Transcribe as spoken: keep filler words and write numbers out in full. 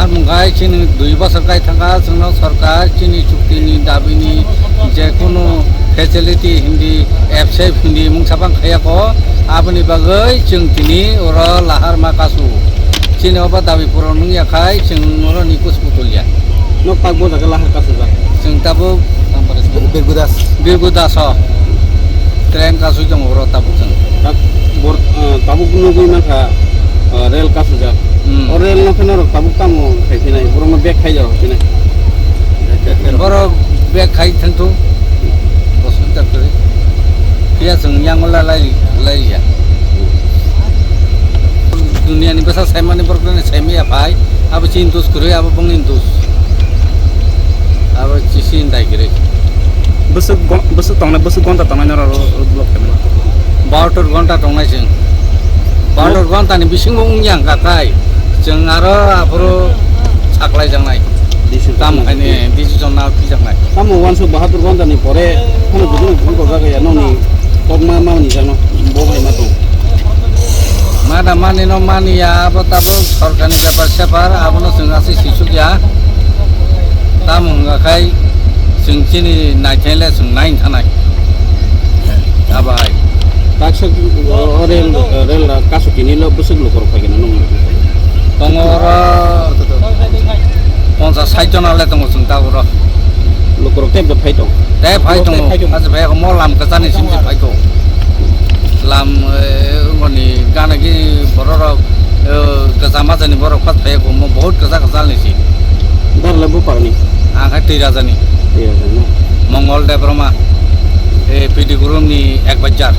Wngkha chini dui bosor kai thangkha, chwngno sorkar chini chuktini dabini je kunu facility hindi, F C F hindi mungsa bang khayako, aboni bagwi chwng tini oro lahar ma kasu. Chini obo dabi puron wngya khai chwng oro ni kusu tolya. Nok tak bo jaga lahar kasu jak. Chwng tabuk Birgudas. Birgudas o. Train kasui tongo oro tabuk chwng. Tak bor, eh, tabuk nugui mankha, eh, rail kasujak. Hmm. O rail no khe norok tabuk tamo khai phinai, borok no bag khai jao phinai. Borok bag khai thangthung. Bosong tak khe. Phiya chwng yang lai, lai ya. Dunia ni bwsa saimani borok ni saimaya phai. Abo chini dus kwrwi, abo bongni dus. Abo chisi dai kwrwi. Bwswk go-, bwswk tongnai, bwswk gonta tongnai norok ro-, road block khaimani? Bahatur gonta tongnai chwng. Bahatur gonta ni bisingo wngya wngkha kai. Chwng aro aphuru saklai jaknai. Decision. Tam khaini decision na phijaknai. Tamo uansuk bahatur gonta ni pore phano gudung phone ko jaga ya noni kok ma ma ni jano bo bai ma tong. Mana mani no mani ya, abo tabuk sorkar ni bepar separ, abono chwng aswk sisuk ya. Tamo wngkha khai chwng chini naithai le chwng nai thanai. Abo hai. Taksa o rel, rel kasu tini lo bwswk lukurok phai gana nung. Tongo oro ponchas sait jona le tongo chwng tabuk oro. Lukurok tei phai tong. Tei phai tongo. Phai tong. Asa phai mo lam kwchani sim sim phai tong. Lam, eh, ngoni gana gi bororok, eh, kwchama jani borok khat phai ko mo bahut kwcha kwcha ni si. Dar le bupar ni. Ang hai twi raja ni. Twi raja ni. Mongol Debbarma. Eh, P D Guru ni ek bajar.